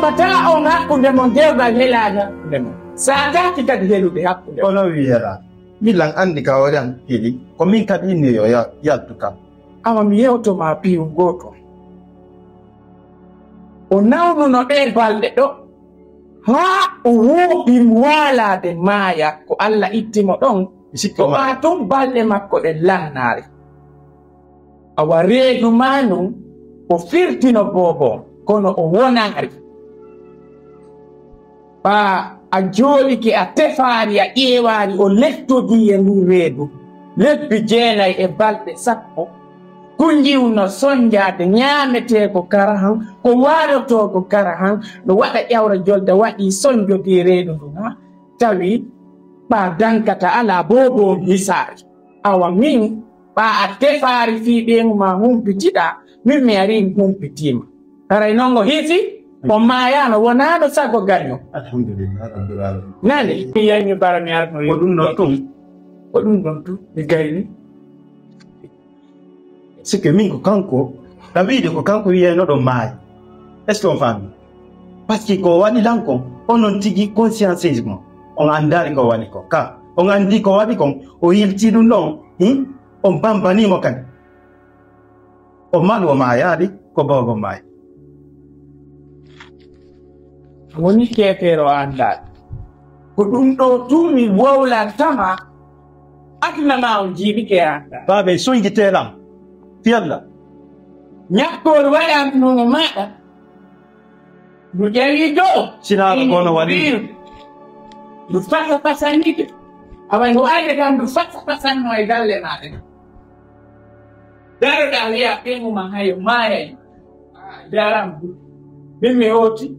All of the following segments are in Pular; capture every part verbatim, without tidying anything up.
Fataa on hakkunde mon, dewgal helaani hakkunde mon. Saataaki kadi helude hakkunde mon. Kono wi'eraa, milan anndi ka hoore an fili, ko min kadi inni yo ya-, yaltu kam. Awa mi yewto ma piyun gooto. O nawnuno ɗee balɗe ɗoo, haa o wooɗi waalaade maaya, ko Alla itti mo ɗon. Mi sikki o o ɓaa tun balɗe makko ɗen lannaali. Awa reedu maa ndun, o firtino boobo on, kono o wonaali. Ɓaa a jooɗike, a tefaali, a ƴeewaali, o lettodii e ndun reedu lebbi jeenay e balɗe sappo, ko njiwno sonjaade, ñaametee ko karahan, ko waalotoo ko karahan, no waɗa ƴawra jolda, waɗii sonjodii reedu ndun, haa tawi ɓaa dankata alaa, boobo on hisaali. Awa min, ɓaa a tefaali fii ɓeyngu maa humpitiɗaa, min mi arii mi humpitii ma. Haray non o hiisi, o maayaano, wonaano sago gaño. Alhamdulillah Rabbil Alamin. Nani? Mi yañi bara mi arno. Ko ɗum ɗon tun. Ko ɗum ɗon tun, mi gayni. C'est que min ko kanko, ka wiide ko kanko wiyayno ɗon maayi. Est-ce que on faami? Parce que ko waɗi lan kon, onon tigi conscientisme, on anndaali ko waɗi kon. Ka, on anndi ko waɗi kon, o yiltii ɗum ɗon, hmm? On bambanii mo kadi. O malu o maayaali, ko boobo maayi. Woni keefeero o anndaali. Ko ɗum ɗoo tun mi wowlanta ma, aduna maa on jiiɓike e anndaali. Baaba e soñjitee lan, fii Alla. Ñakkoori waɗaani ɗum e maaɗa. Ndu ƴeewii dow. Sinaa ko kono waɗi. Ndu fasa fasanike. Awa ndu arde kam ndu fasa fasanno e galle maa ɗen. Daroɗaa wi'a ɓeyngu maa hayo maayay. A jaaraama. Min mi hooti.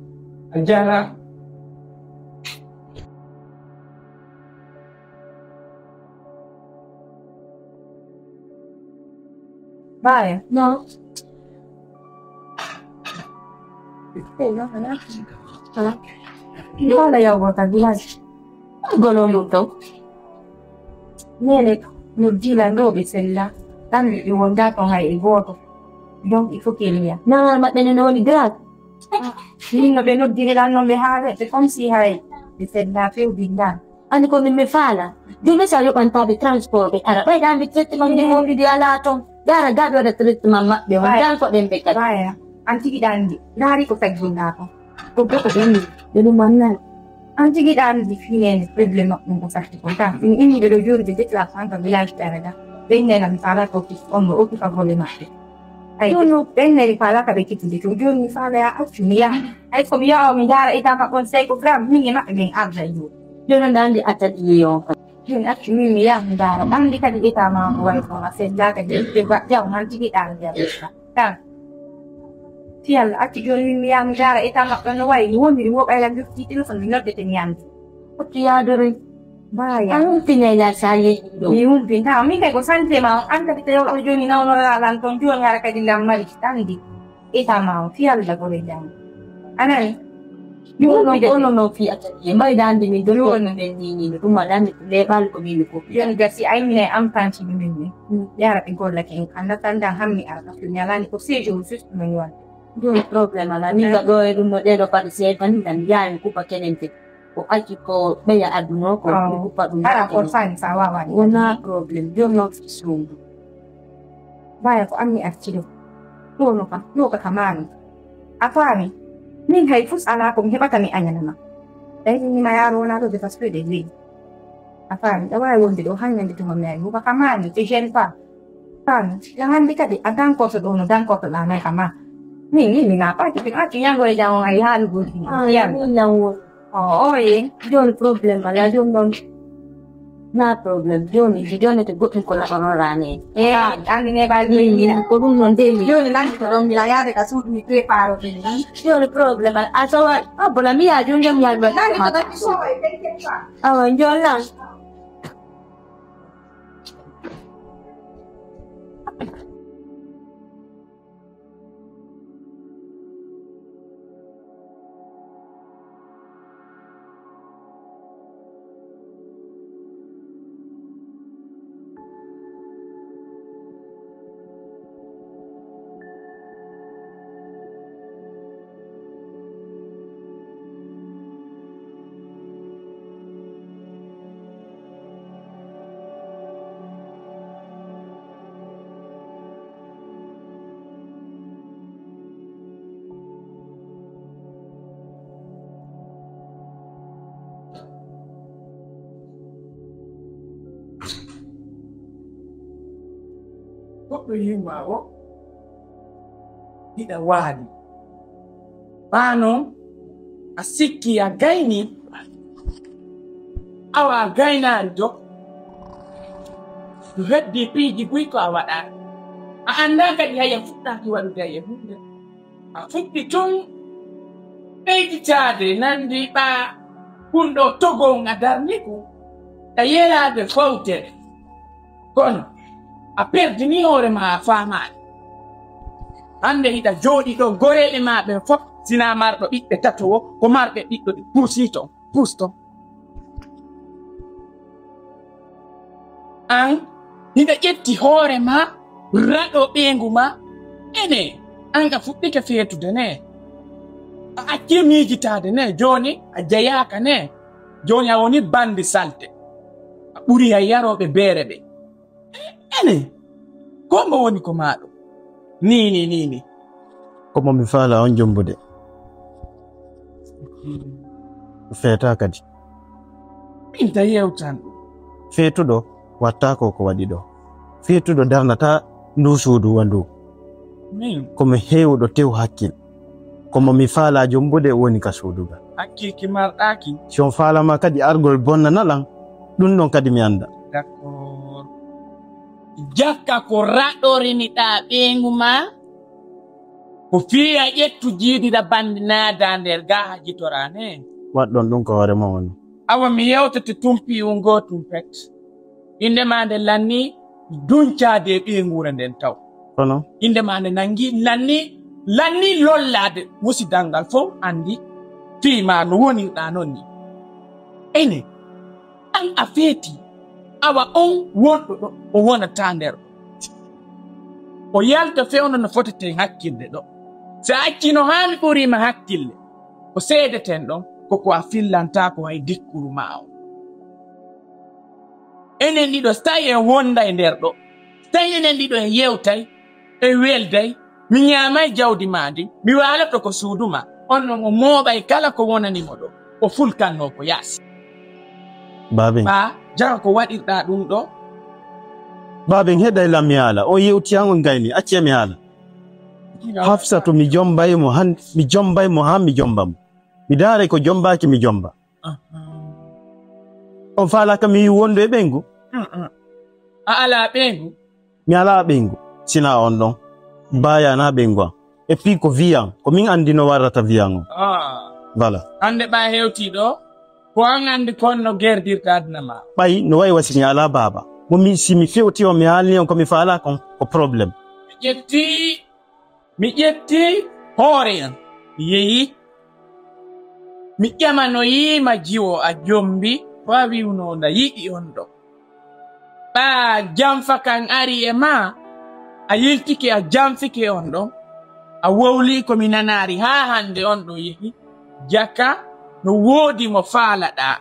A jaaraama. Baya. No. Hey, no, no. Hala. Hala ya wata village. Golo muto. Nene no dila no be sella. Tan mi wonda ko hay e goto. Donc il faut qu'il y a. Na ma bene no ni grave. Min no ɓe noddiri lan non ɓe haala, c'est comme si hay ɓe sedda fewbinda. Anndi ko min mi faala. Jooni sa yoɓanta ɓe transport ɓe ara. Ɓay ɗa anndi traitement nde wondude alaa ton. Ɓe ara ga ɓe waɗa traitement maɓɓe on. Baya. Tan ko ɗen ɓe kadi. Baya. An tigi ɗa anndi. Ndaari ko tagginɗa kon. Ko goto ɓenni. Ɓe ɗum annal. An tigi ɗa anndi fii heen problème maɓɓe ko satti kon. Tan min inni ɓe ɗo jooɗi ɓe déplacement ka village ɓe ara ga. Ɓe innay lan mi faala ko on no okkuka volet maɓɓe. Ay, jooni o ɓen nani faalaka ɓe kittude to. Jooni mi faala ya accu mi yaha. Ay, ko mi yaha mi ndaara état maɓɓe on, sey ko gram min e maɓɓe ɓen arda e jooni. Jooni on ɗa anndi attaque ɗi yeeyo on kadi. Jooni accu min mi yaha mi ndaara. Anndi kadi état maa ko wayi ko a sellaaka de, ɓe ba-, jaw han tigi ɗaara nder état. Tan. Si Alla accu jooni min mi yaha mi ndaara état maɓɓe on no wayi. Mi wondiri wo ɓayla mi yoftii téléphone mi noddete mi anndi. Foti yaadori. Baya. A humpinay lan sa yehi ɗo. Mi humpinta. Min kay ko sante ma on. An kadi tawi on jooni nawnoraa lan ton. Jooni hara kadi lan mari anndi. Ita ma on. Fii Alla gore jam. A nani? Mi humpinta. Kono non fii a tawi. Mbayda anndi min docteur no men ni ni. Ɗum aɗa anndi leeɓal ko min ko. Jooni gasi ay min ay am tanti min ni. Yara ɓe gollake en. Annda tan dan hammi ara. Parce que ñalaani ko séjour juste no ñuwan. Jooni problème alaa. Min ka ɗo e ɗum no ɗee ɗo paɗi seeɗa ni tan yaani kupa kenen te. Ko acci ko ɓeya aduna o ko. Oh. Ɗum ko paɗum. Hara ko sani sa wawa ni. Wona problème, jooni noon fii suudu. Baya ko ammi arti ɗo. Ɗo no ka, ɗo ka ka maami. A faami? Min hay fus alaa ko mi heɓata mi añana ma. Tawi min ma yaaro wona ɗo de parce que ɗe weyi. A faami? Ɗa waawi wonde ɗo hannde nde tuma mi ari. Ko ka maami, te gêne pas. Tan, yo hannde kadi a dankoto ɗo no dankoto ɗa noon kama. Min, min, mi naɓaaki, min accu ñanngo e jam on ay haalugol ɗum. Ah, yan. Min lan woni. Oh, oh, ye. Jooni problème alaa, jooni noon. Na problème, jooni, si jooni to goɗɗum ko naɓa noon raane. Eh, ah, anndi ne ɓaali min, min, ko ɗum noon de min. Jooni lanndi ko ɗon, mi la yaade ka suudu, mi prépare ɗum. Jooni problème alaa, a sowa, ah, bona mi yaa jooni jam yaa. Lanndi ko ɗon, mi sowa, e ten ten fa. Awa, jooni lan. Ko yimma o hiɗa waali. Ɓaa non, a sikki a gayni. Awa a gaynaali do. No heddii piiji buy ko a waɗaali. A anndaa kadi hay a fuɗɗaaki waɗude hay e huunde. A fuɗɗi tun ɓeyditaade nanndi ɓaa kun ɗoo togon a darni kun. A yelaade fowtere. Kono a perdinii hoore maa a faamaali. Hannde hiɗa jooɗii ɗoo goreeɓe maa ɓen fof sinaa marɗo ɓiɓɓe tato wo ko marɓe ɓiɗɗo ɗi puusii ton, puus ton. An, hiɗa ƴetti hoore maa, raɗo ɓeyngu maa. Ene, an a fuɗɗike feetude ne. A accii miijitaade ne, jooni a jeyaaka ne. Jooni a woni banndi salte. A ɓuri hay yarooɓe beere ɓe. Ene, ko mo woni ko maa ɗum? Nii, nii, nii, nii. Ko mo mi faalaa on jombude. Feetaa kadi. Min ta yewtan ɗum. Feetuɗo wattaako ko waɗi ɗo. Feetuɗo darnataa ndu suudu wa ndu. Min? Ko mi heewuɗo tew hakkil. Ko mo mi faalaa jombude woni ka suudu ga. Hakkil ki marɗaaki. Si on faalaa ma kadi argol bonnana lan, ɗum ɗon kadi mi annda. D'accord. Jakka ko raɗoriniɗaa ɓeyngu maa, ko fii a ƴettu jiidiɗa bandi naadaa nder gaa a jitoraa ne. Waɗɗon ɗum ko hoore mon woni. Awa mi yewtete tumpiiwun gootun pet. Innde maa nde lanni duncaade e ɓeynguure nden taw. Kono? Innde maa nde nangi, lanni, lanni lollaade musidal ngal fow anndi fii maa no wonirɗaa non ni. Ene, an a feetii, awa on wonɗo ɗo, o wonataa nder. O yalta fewndo no foteten hakkilde ɗo. Si a accii no haa mi ɓurii ma hakkille, ko seedeten ɗon, ko ko a fillantaako hay dikkuru maa on. Enen ɗiɗo, si tawi en wonday nder ɗo, si tawi enen ɗiɗo en yewtay, en welday, mi ñaamay jawdi maa ndin, mi waaloto ko suudu maa, on non o mooɓay kala ko wonani mo ɗo, o fulkanno ko yaasi. Baaben. Ɓaa, jaka ko waɗirɗaa ɗum ɗo? Baaben, heɗay lan mi haala. On yewti an, on gayni, accee mi haala. Hafsatu, mi jombay mo han, mi jombay mo han, mi jomba mo. Mi daaray ko jombaaki, mi jomba. Ahan. On faalaaka mi wondu e ɓeyngu? Mm-mm. A alaa ɓeyngu? Mi alaa ɓeyngu. Sinaa on ɗon. Baayaa naa ɓeyngu an. Et puis ko vie an. Ko min anndi no warrata vie an on. Ah. Voilà. Hannde ɓaa hewtii ɗo, ko an anndi kon no gerdirta aduna maa. Ɓay no wayi wa si mi alaa baaba. Mo mi, si mi fewti on, mi haalni on ko mi faalaa kon, ko problème. Mi ƴetti Mi ƴetti hoore an, mi yehi. Mi ƴamanoyii ma jiwo a jombi, ko a wi'unoo nda yiɗi on ɗon. Ɓaa janfa kan ari e maa, a yiltike a janfike on ɗon, a wowlii ko mi nanaari haa hannde on ɗon yehi. Jaka no woodi mo faalaɗaa,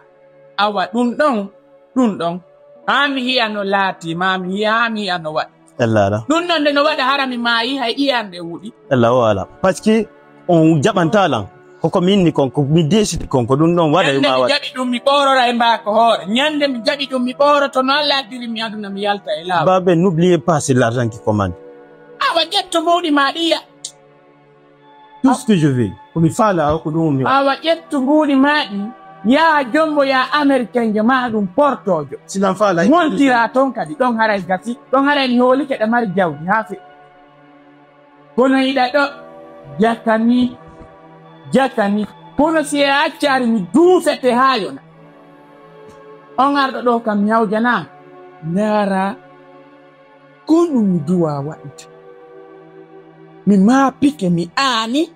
awa ɗun ɗon Ɗun ɗon, haa mi yi'a no laatii, maa mi yi'a, haa mi yi'a no waɗi. Ella ala. Ɗun ɗon nde no waɗa hara mi maayi, hay ƴi'an ɗe wuɗi. Ella o ala. Parce que on jaɓantaa lan. Ko ko mi inni kon, ko mi deesidi kon, ko ɗun ɗon waɗa yo Ñande maa mi waɗ. Jaɓi ɗun, mi ɓoorora e mbaako hoore. Ñande mi jaɓi ɗun, mi ɓooroto no Alla addiri mi aduna, mi yalta e laawol. Baabe, n'oubliez pas, c'est l'argent qui commande. Awa ƴetto mawɗi maa ɗiya. Tout ce que je veux, ko mi faalaa o, ko ɗun mi waɗa. Awa ƴettu mbuuɗi maa ɗin, yaa jombo, yaa Amerikenjo maa ɗun portoojo. Si lan faalaa. Wontiraa ton kadi, ɗon haray gasi, ɗon haray mi hoolike ɗa mari jawdi haa feƴƴi. Kono iɗa ɗo, jaka ni, jaka ni. Kono si a accaali mi duusete haa yona. On arɗo ɗo kam mi hawjanaa. Ndaara, ko ɗun mi duwaa waɗude. Mi maapike, mi aani.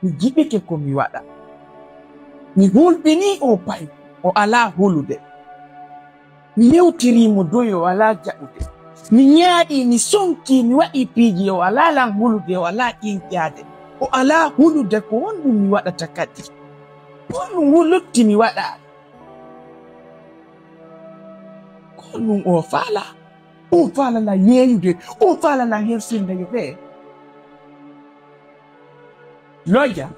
Mi jiɓike ko mi waɗa. Mi hulɓinii o pay, o alaa hulude. Mi yewtirii mo doy, o alaa jaɓude. Mi ñaaɗii, mi sonkii, mi waɗii piiji, o alaa lan hulude, o alaa ƴiiƴaade. O alaa hulude, ko honɗun mi waɗata kadi? Ko honɗun wu-, lutti mi waɗa? Ko honɗun o faalaa? O faalaa lan yeeyude, o faalaa lan hersinde yo ɓee. Loja.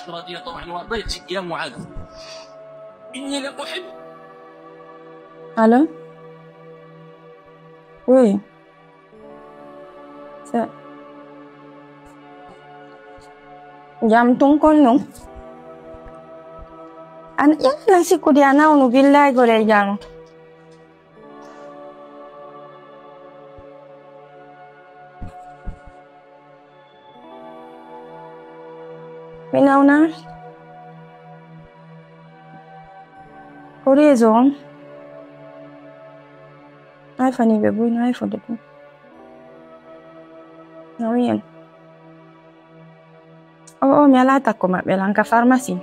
رضي الله عنه وأرضاه. يا معاذ. إني لأحب. Allo? Oui. Sa-, jam tun kon nun? An, yalla sikkude a nawnu billahi gole jam. Mi nawna. Ko réseau on. Ay fani ɓe buy no ay fodde ɗum. No wiyan. O, o, mi alaa takko maɓɓe lan ka pharmacie.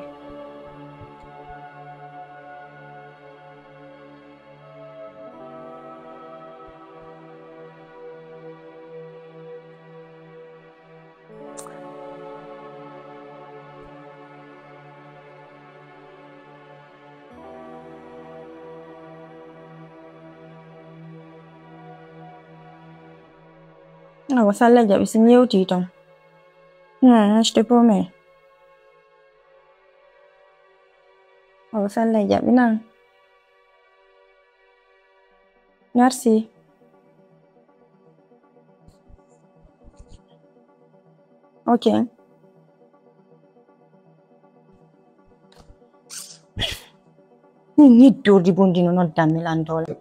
Awa, salla jaɓi si mi yewtii ton. Hmm, je te promets. Awa, salla jaɓi nan. Merci. Ok. Ni, ni dodi bundi no noddan mi lan doole.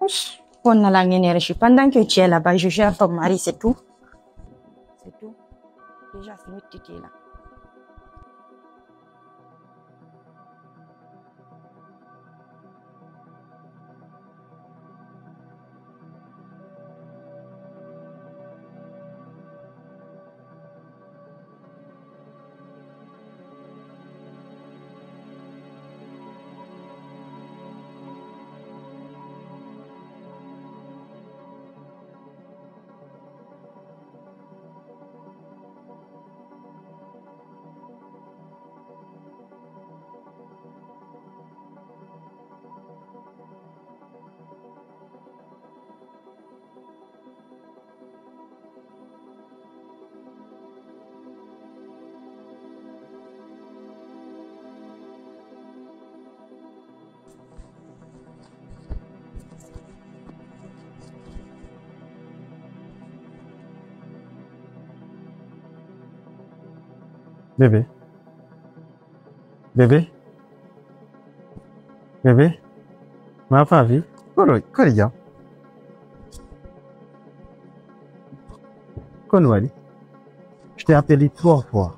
Ush, fonna la énergie. Pendant que tu es là-bas, je gère ton mari, c'est tout. C'est tout. Déjà, c'est mieux que t'étais là. Bébé. Bébé. Bébé. Ma papi. Kono, kono jam. Kono waɗi. Je t'ai appelé trois fois.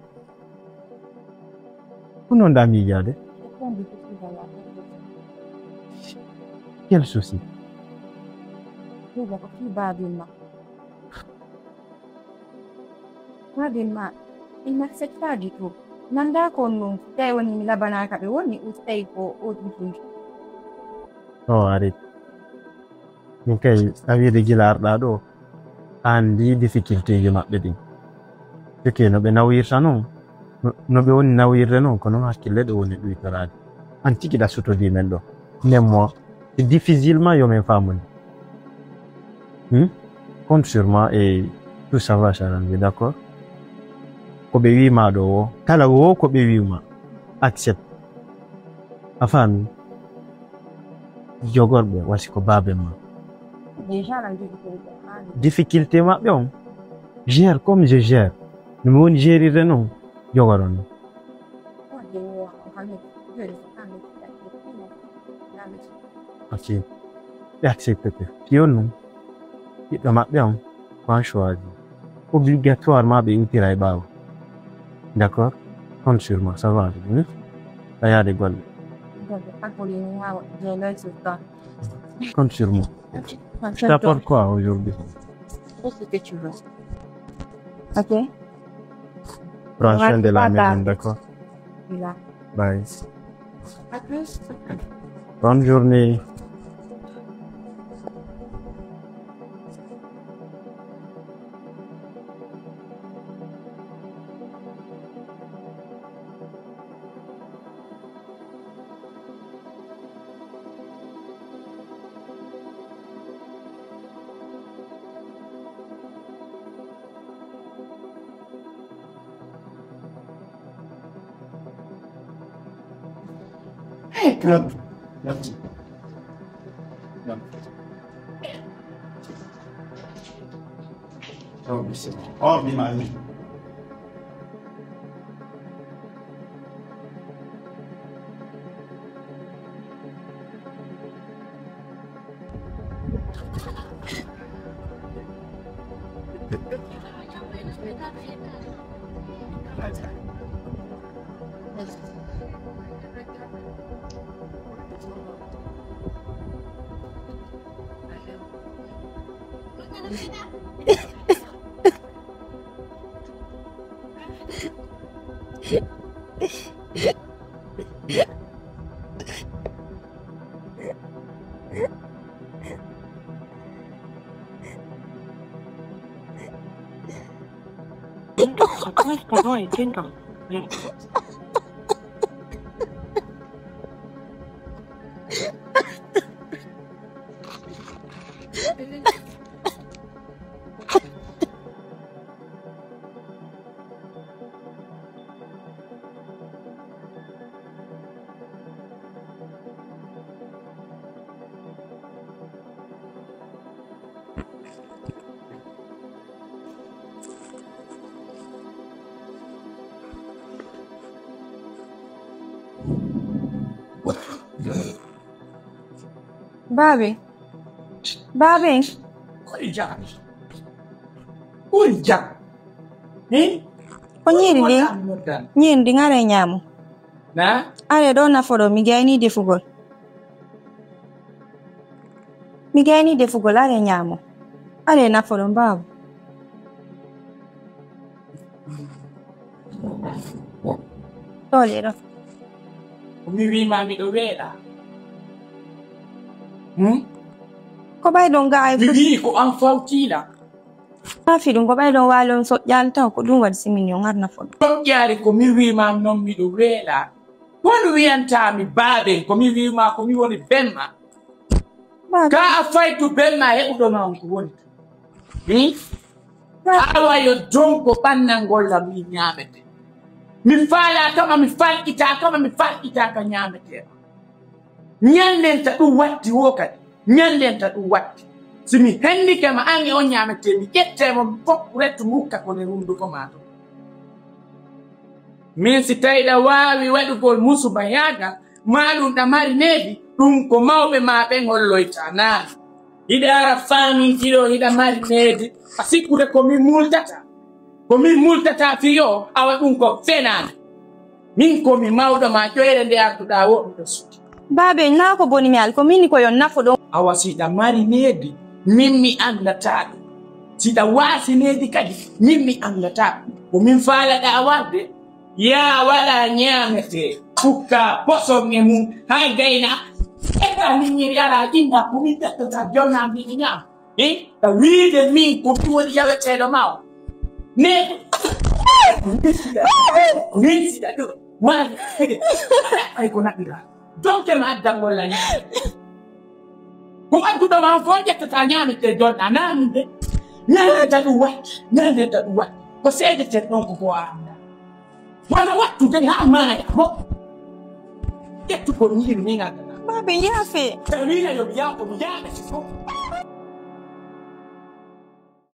Ko non da miijaade? Quel souci? Ɗum ko fii baabil ma. Baabil ma, il m'accepte pas du tout. Nanda ko non, tawi woni mi labanaaka ɓe woni, o tawi ko o ɗum ɗum. Oh, arrête. Min kay, a wiide gila arɗaa ɗoo, a anndi difficultéeji maɓɓe ɗin. Teke no ɓe nawyirta non, no, no ɓe woni nawyirde non, ko non hakkille ɗe woni ɗuytoraade. An tigi ɗa sutodii men ɗoo. Même moi, c'est difficilement yo men faamude. Hmm? Compte sur moi et tout ça va s'arranger, d'accord? Ko ɓe wii maa ɗoo woo, kala woo ko ɓe wii maa, accepte. A faami? Jogorɓe wasi ko baaben ma. Déjà, la difficulté, ah, difficulté maɓɓe on, gère comme je gère. No mi woni gérirde non, jogoron non. Ok. Ɓe accepte. Fii on non, ɓiɗɗo maɓɓe on, ko an choisi. Obligatoirement, ɓe iwtira e ɓaawo. D'accord? Compte sur moi, ça va, hmm? A yaade golle. Golle, pas pour une heure, j'ai l'œil sur toi. Compte sur moi. Ok. Je t'apporte quoi aujourd'hui? Tout ce que tu veux. Ok. Prends soin de la maison, d'accord? Là. Bye. Bonne journée. Hey, come. Come. Oh, mais c'est bon. Oh, mais ma vie. Baabe. Baabe. Ko e jam? Ko e jam? Hin? Ko ñiiri ndi? Ñiiri ndi, ŋare ñaamu. Na? Are ɗoo nafo ɗoo, mi gaynii defugol. Mi gaynii defugol, are ñaamo. Are nafo ɗoo, baabu. Ɗoo le ɗoo. Ko mi wii ma miɗo weeɗa. Hmm? Ko ɓay ɗon ga ay. Mi wii ko an fawtiila. Maa fi ɗum ko ɓay ɗon waali on soƴƴaali taw ko ɗum waɗi si min yo ngar nafo ɗoo. Soƴƴaali ko mi wii ma non miɗo weeɗa. Kono wiyantaa mi baaben, ko mi wi'u maa, ko mi woni ben maa. Baaben. Ka a faytu ben maa heɓuɗo maa on ko woni. Hmm? Baaben. Awa yo jonko ɓannangol lam min ñaamete. Mi faalaa kama, mi falqitaa kama, mi falqitaa ka ñaametee. Ñannden ta ɗum watti wo kadi. Ñannden ta ɗum watti. Si mi hendike ma an e on ñaametee, mi ƴettee mo, mi fof rettu mi hukka ko nder hunduko maa ton. Min si tawi ɗa waawi waɗugol musuba yaagal, maa ɗum ɗa mari needi, ɗum ko mawɓe maa ɓen holloyta. Naam, hiɗa ara faaminti ɗoo, hiɗa mari needi, a sikkude ko min multata. Ko min multata fii yo, awa ɗum ko fenaande. Min ko mi mawɗo maa, ƴoyre nde artuɗaa wo miɗo suuti. Baabe, naa ko boni mi al, ko min ko yo nafo ɗon. Awa si ɗa mari needi, min mi anndataa ɗum. Si ɗa waasi needi kadi, min mi anndataa ɗum. Ko min faalaɗaa warde, yaa waɗa ñaametee, sukka poson e mum, haa gayna, eka min ñiri alaa inna, ko min ƴettata jonna min ñaama. Eh? Ka wiide min ko mi woni yaweteeɗo ma o. Ne, min siɗa, min siɗa ɗo. Maa, ay ko naɓira. Donte ma addan walla ñaame. Ko adduɗo ma fof ƴettata ñaamete jonna, naa min de. Ñaameta ɗum waɗ, ñaameta ɗum waɗ. Ko seedeten ɗon ko ko a anndaa. Wala wattude haa maaya mo. Ƴettu ko mi yiɗi min anndaa. Baabe, yaafe. Tawina yo mi yaafo, mi yaafete fof.